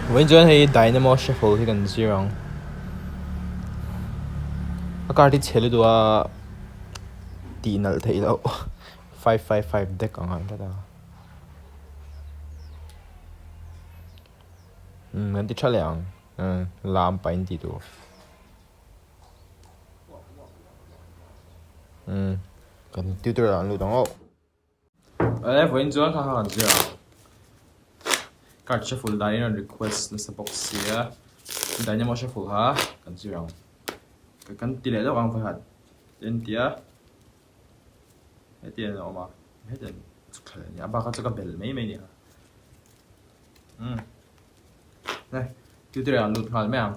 Vawiin chuan hei dynamo shuffle hi kan zir ang a card hi chhe lutuk a tih nalh theih loh 555 deck ang ang tlat a umm kan ti tha leh ang umm lam pahin tih tur umm kan tutorial ah an lut ang aw. Awle vawiin chuan kha kha kan zir a card shuffle dahin rawn request nasa bawk sia dynamo shuffle kha kan zir ang kan ti leh deuh ang vawikhat en tia hetiang a awm a hetiang chu thla leh a ni a bak kha chu ka bel mai mai a ni a umm tutorial ah lut nghal mai ang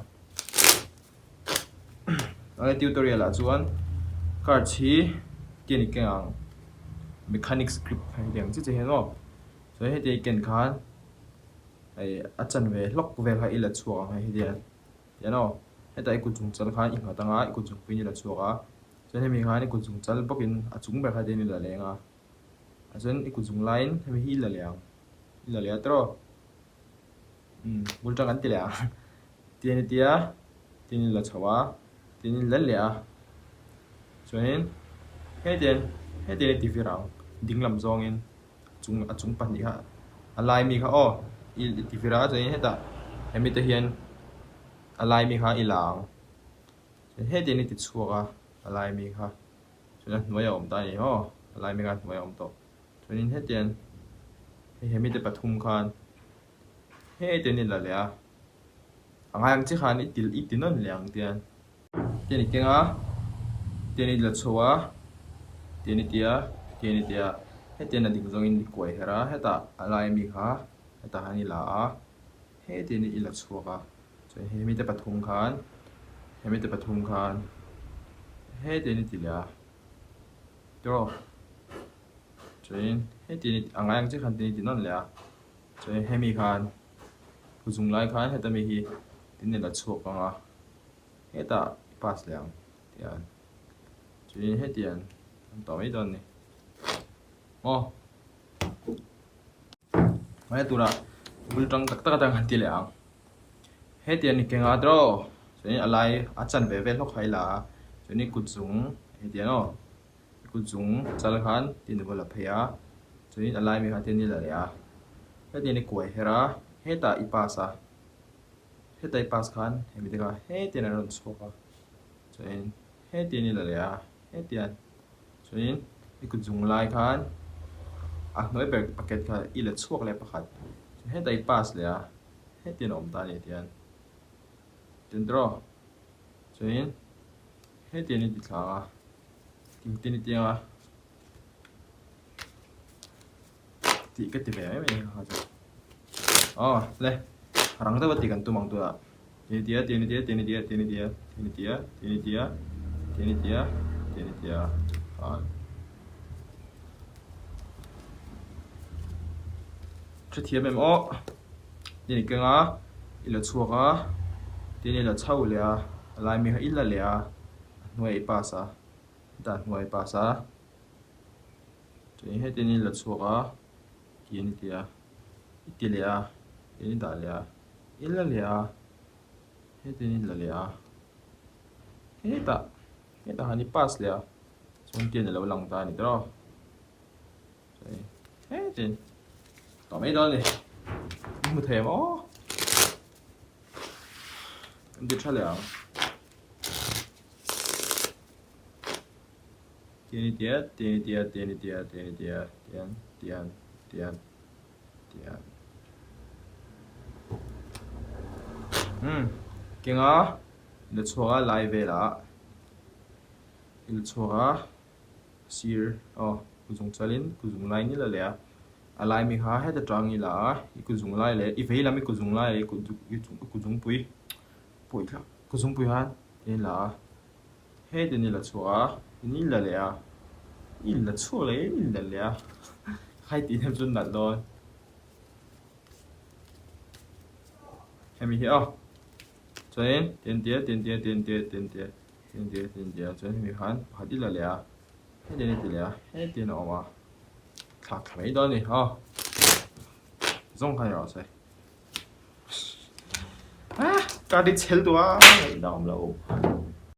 awle tutorial ah chuan cards hi tian i keng ang mechanics grip hetiang chi chi hian maw chuan heti i ken khan hei a chanve hlawk vel kha i la chhuak ang hei hetiang tian aw hetah i kut chung chal khan i nghat anga i kut chung puiin i la chhuak a chuan hemi khan i kut chung chal bawkin a chung ber kha tian i la leng a chuan i kut chung laiin hemi hi i la leh ang i la leh a tawh. Umm bul tang an ti leh a tian i tia tin in la chho a tin in la leh a chuanin hetiang hetiang i ti vir ang ding lam zawngin chung a chung pahnih kha a lai mi kha aw i ti vir a chuanin hetah hemi te hian a lai mi kha i la ang chuan hetiang i ti chhuak a a lai mi kha chuan a hnuai a awm ta a ni aw a lai mi kha a hnuai a awm tawh. Chuanin hetiang hei he mite pathum khan hetiang in la leh a, a ngai ang che khan i ti i ti nawn leh ang tiang tiang i keng a, tiang i la chho a, tiang i ti a, tiang i ti a, hetiang a ding zawngin i kuai her a, hetah a lai ami kha hetah khan i la a, hetiang i la chhuak a, chuan he mite pathum khan he mite pathum khan hetiang i ti leh a tiraw. Chuanin heti a ngai ang chiah khan tin i ti nawn leh a, chuanin hemi khan pu zung lai khan heta mi hi tin i la chhuak ang a, hetah i pass leh ang tiang chuanin hetiang an tawh mai dawn a ni. Aw hmai turah bul tang tak tak atang han ti leh ang, hetiang ni keng a tawh chuanin a lai a chanve vel hlawk kha i la a, chuanin kut zung hetiang aw. Kut chung chal khan tin a la phei a, chuanin a laimi kha tin i la leh a, hetiang i kuai her a, hetah i pass a, hetah i pass khan hemi te kha hetiang an rawn chhuak a, chuanin hetiang i la leh a, hetiang chuanin i kut zung lai khan a hnuai ber packet kha i la chhuak leh pakhat, chuan hetah i pass leh a, hetiang a awm ta a ni tihian, tin tawh chuanin. Hetiang i ti thla a, engtin i tiang a tih ka ti ve mai mai kha chu. Aw le, rang deuh a ti kan tum ang tunah. Tiang i ti a, tiang i ti a, tiang i ti a, tiang i ti a, tiang i ti a, tiang i ti a, tiang i ti a, tiang i ti a, khan. Hrethiam em aw, tiang i keng a, i la chhuak a, tiang i la chho leh a. A lai mi kha i la leh a, a hnuai i pass a, hetah a hnuai i pass a, chuan hetiang in la chhuak a, tian i ti a, i ti leh a, tian i dah leh a, i la leh a, hetiang in la leh a, hetah hetah han i pass leh a, chuan tian a lo lang ta a ni tawh chuan hetiang tawh mai dawn a ni, i hmu thei ang aw. Kan ti tha leh ang. Tian i tia, tian i tia, tian i tia, tian i tia, tian, tian, tian, tian. Hmm, kenga ila chhuak a lai velah ila chhuak a. Sir, aw, kuzung chalin kuzung lai ni la leh a, a lai mi kha heta tang i la a, i kuzung lai leh i vei lam i kuzung lai leh i kuzungpui pawi thlap kuzungpui khan i la a, hetin i la chhuak a, in i la leh a, i la chhuak leh i la leh a, khai tih hnem chu nalh dawn. Hemi hi aw, chuanin tian tia tian tia tian tia tian tia. Heti a ti a chuan hemi khan pakhat i la leh a, hetiang a ti leh a, hetiang a awm a, thlak thla mai dawn a ni aw, zawng khan i rawh se. Card hi chhel duh a, ngaihna awm lo.